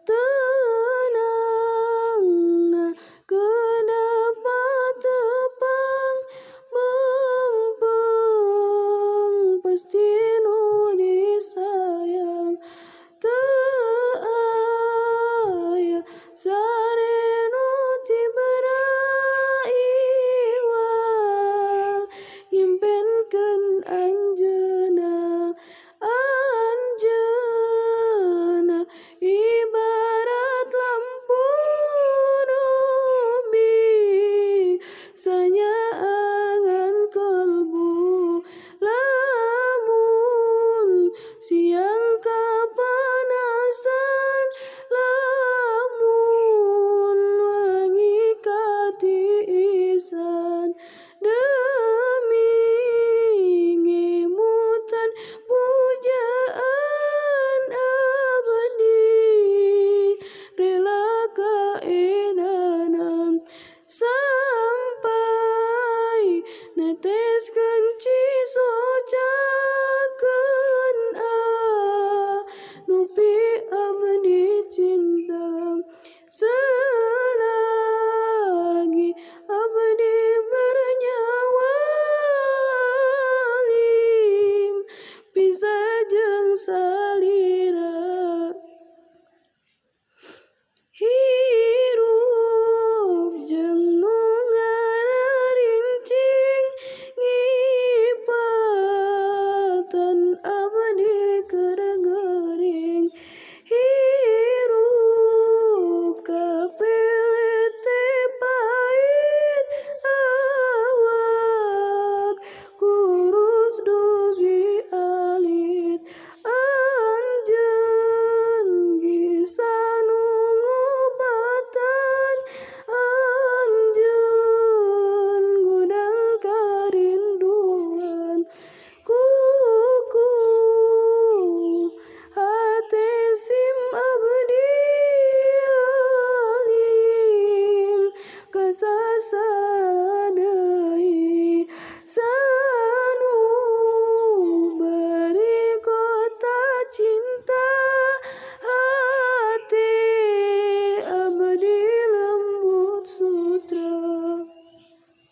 Tenang na kedap tepang mempeng pasti nu disayang teu aya sare nu tibra iwal ngimpenkeun anjeunna. Anjeunna ibarat lampu nu bisa nyaangan kalbu lamun siang kapanasan, lamun wengi katiisan, demi ngemutan pujaan abdi rela kaedanan sampai neteskeun cisocakeun anu pi abdi cinta.